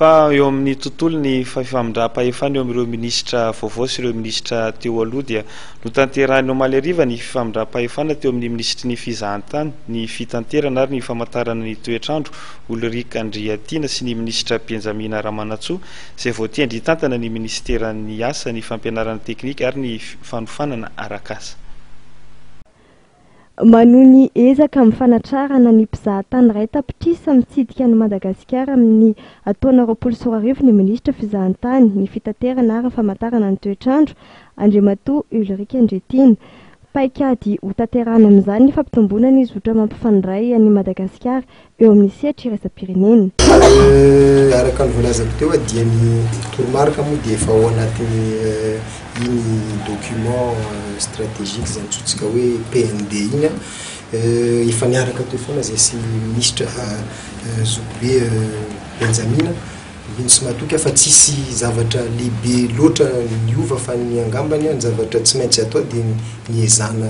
Fa eo amin'ny tontolon'ny fifamindram-pahefana eo amin'ireo minisitra vaovao sy ireo minisitra teo aloha dia notanterahina omaly hariva ny fifamindram-pahefana teo amin'ny minisitry ny fizahantany, ny fitanterana ary ny famantarana ny toetr'andro, Ulrich Andriatiana sy ny minisitra Benjamina Ramanantsoa izay voatendry hitantana ny minisiteran'ny asa, ny fampianarana teknika ary ny fanofanana arak'asa. Manohy ny ezaka amin'ny fanatrarana ny mpizahatany 1 tapitrisa mitsidika an'i Madagasikara amin'ny taona 2020 ny minisitra fizahantany, ny fitaterana ary ny famantarana ny toetr'andro, Andriamatoa Ulrich Andriatiana. Paikady ho tanterahana amin'izany ny fampitomboana ny zotra mampifandray an'i Madagasikara eo amin'ny sehatra iraisam-pirenena. Araka ny voalazako teo dia ny toromarika moa dia efa ao anatin'ny iny document stratégique zany antsointsika hoe PND iny efa niaraka teo foana zay sy minisitra Zokibe Benjamina. Mino sy matoky aho fa tsisy zavatra lehibe loatra niova fa ny angambany ny zavatra tsy maintsy atao dia ny ezahana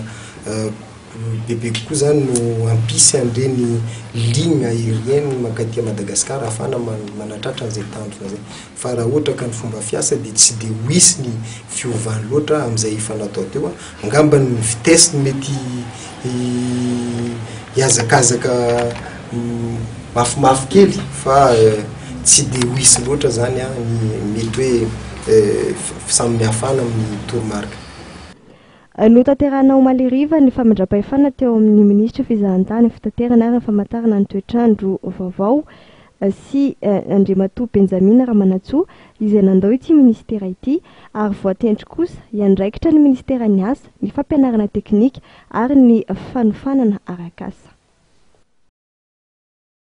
bebe kokoa zany no hampisy an'ireny ligne aérienne mankaty Madagasikara ahafahana manatratra an'izay tanjona zay. Fa raha ohatra ka ny fomba fiasa dia tsy de ho hisy ny fiovany loatra amin'izay efa natao teo. Angamba ny vitesse no mety hihazakazaka mafimafy kely fa tsy de ho hisy loatra zany ny mety hoe samy hafana amin'ny toromarika. Notanterahina omaly hariva ny famindram-pahefana teo amin'ny minisitra fizahantany, fitaterana ary ny famantarana ny toetr'andro vaovao sy Andriamatoa Benjamina Ramanantsoa izay nandao ity minisitera ity ary voatendry kosa hiandraikitra ny ministeran'ny asa, ny fampianarana teknika ary ny fanofanana arak'asa.